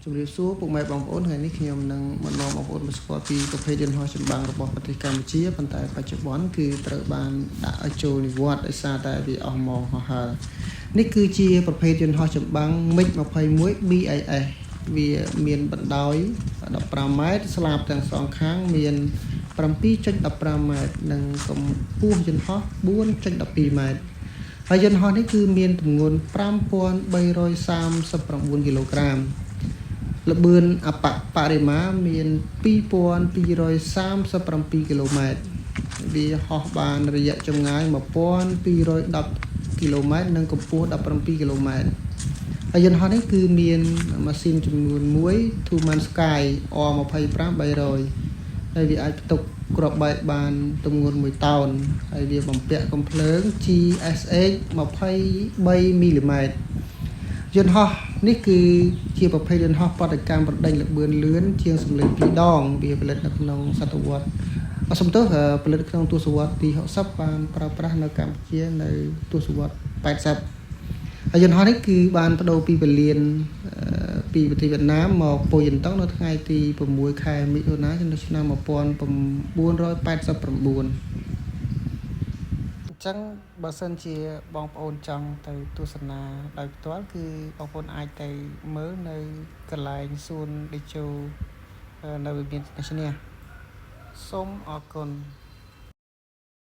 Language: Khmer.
ជំរាបសួរពុកម៉ែបងប្អូនថ្ងៃនេះខ្ញុំនឹងមកនាំបងប្អូនមកស្គាល់ពីប្រភេទយន្តហោះចម្បាំងរបស់ប្រទេសកម្ពុជាប៉ុន្តែបច្ចុប្បន្នគឺត្រូវបានដាក់ឲ្យចូលនិវត្តន៍ដោយសារតែវាអស់ម៉ោងហោះហើរនេះគឺជាប្រភេទយន្តហោះចម្បាំង MiG-21 BIS វាមានបណ្ដោយ15ម៉ែត្រស្លាបទាំងសងខាងមាន7.15ម៉ែត្រនិងកម្ពស់យន្តហោះ4.12ម៉ែត្រហើយយន្តហោះនេះគឺមានទម្ងន់5339គីឡូក្រាម ល្បឿនអប្បបរិមាមាន2237គីឡូម៉ែត្រវាហោះបានរយៈចម្ងាយ1210គីឡូម៉ែត្រនិងកម្ពស់17គីឡូម៉ែត្រហើយយន្តហោះនេះគឺមានម៉ាស៊ីនចំនួន1 Tumansky R25 300ហើយវាអាចផ្ទុកគ្រាប់បែកបានទម្ងន់1តោនហើយវាបំពាក់កំភ្លើង GSH 23មីលីម៉ែត្រ យន្តហោះនេះគឺជាប្រភេទយន្តហោះប្រតិកម្មប្រដេញល្បឿនលឿនជាងសំឡេងពីរដងវាផលិតនៅក្នុងសតវត្សអសំទោសផលិតក្នុងទសវត្សទី60បានប្រើប្រាស់នៅកម្ពុជានៅទសវត្ស80ហើយយន្តហោះនេះគឺបានបដូរពីពលានពីប្រទេសវៀតណាមមកប៉ូយិនតុងនៅថ្ងៃទី6ខែមិថុនាឆ្នាំ1989អញ្ចឹងបើសិនជាបងប្អូនចង់ទៅទស្សនាដោយផ្ទាល់គឺបងប្អូនអាចទៅមើលនៅកន្លែងសួនតេជោនៅវិមានឈ្នះសូមអរគុណ។